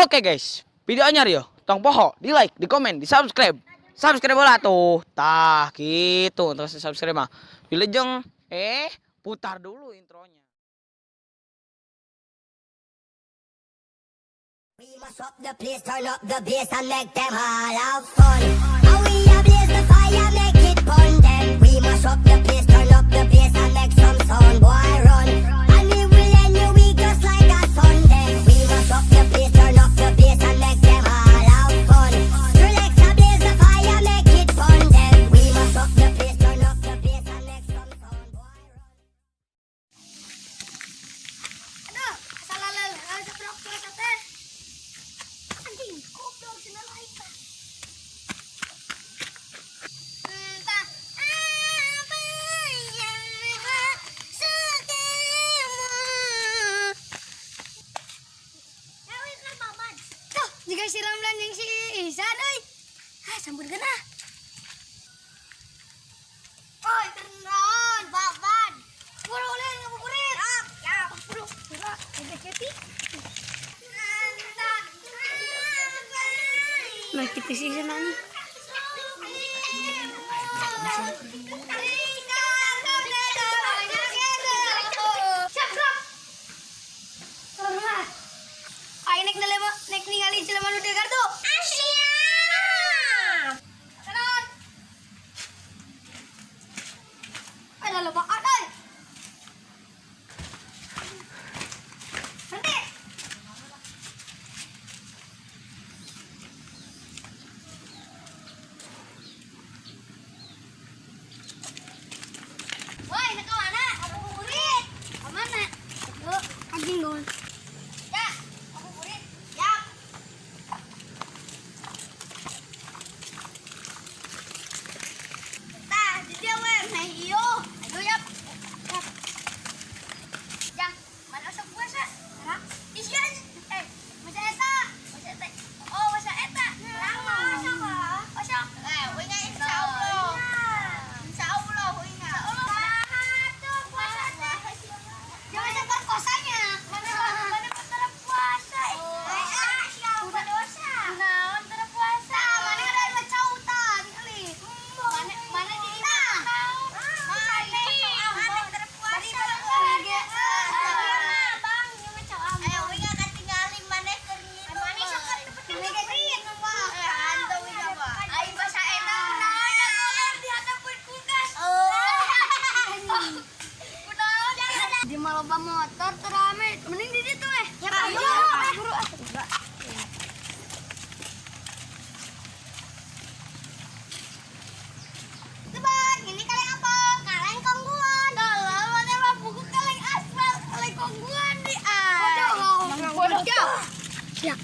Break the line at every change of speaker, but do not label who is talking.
Oke guys, video anyar yo. Tong poho, di like, di komen, di subscribe. Subscribe lah tuh. Tah gitu, terus subscribe mah. Wilujeng, putar dulu intronya.
We mash up the place, turn up the bass and make them all have fun. And we a blaze the fire, make it burn them. We mash up the place, turn up the bass and make some sound, boy run. And we will end your week just like a Sunday. We mash up the place, turn up the bass and make them all have fun. Relax, a blaze the fire, make it burn them. We mash up the place, turn up the bass and make some sound, boy run.
Aduh, salah lah, ada puasa teh. Anjing, goblok cenah lain tah. Entah apa yang menghasutmu. Ya, kan paman. Tuh, jika si Ramlan jeung si Isan euy. Ah, sampeurkeun ah. Oi, tenang, paman. Buru ulin ngabuburit. Ya, ya, buru. Buru, ada Cepi. Nah, kita sih sana nih. Siap, gerak. Aing nek nelema nek ningali jelema nu kartu. Siap. Kanan. Ada loba euy. Berhenti. Woi, nak ke mana? Ngabuburit. Ke mana? Yuk, anjing dong. Ya, ngabuburit. Ya. Tah, di dia we, meh iyo. Ayo yap. Yap. Jang, mana sok puasa? Hah? Isia, masa eta? Masa eta. Oh, masa eta. Lama. Osok. We nga insyaallah. Insyaallah, we nga. Insyaallah. Tuh puasa teh. Jangan sampai puasanya. Mana mana antara puasa. Siapa dosa? Nah, antara puasa. Mana ada macautan kali. Mana mana di imah. Mana mana antara puasa. Bang, ayo we nga katingali maneh keur nginum. Maneh sok cepet Aing basa eta kunaon golor di hadapan kulkas. Kunaon di maloba motor terame mending di ditu eh. Ya ayo buru ah. Tebak, ini kaleng apa? Kaleng kongguan. Kalau mana mah buku kaleng aspal, kaleng kongguan di ah. Bodoh. Bodoh. Siap.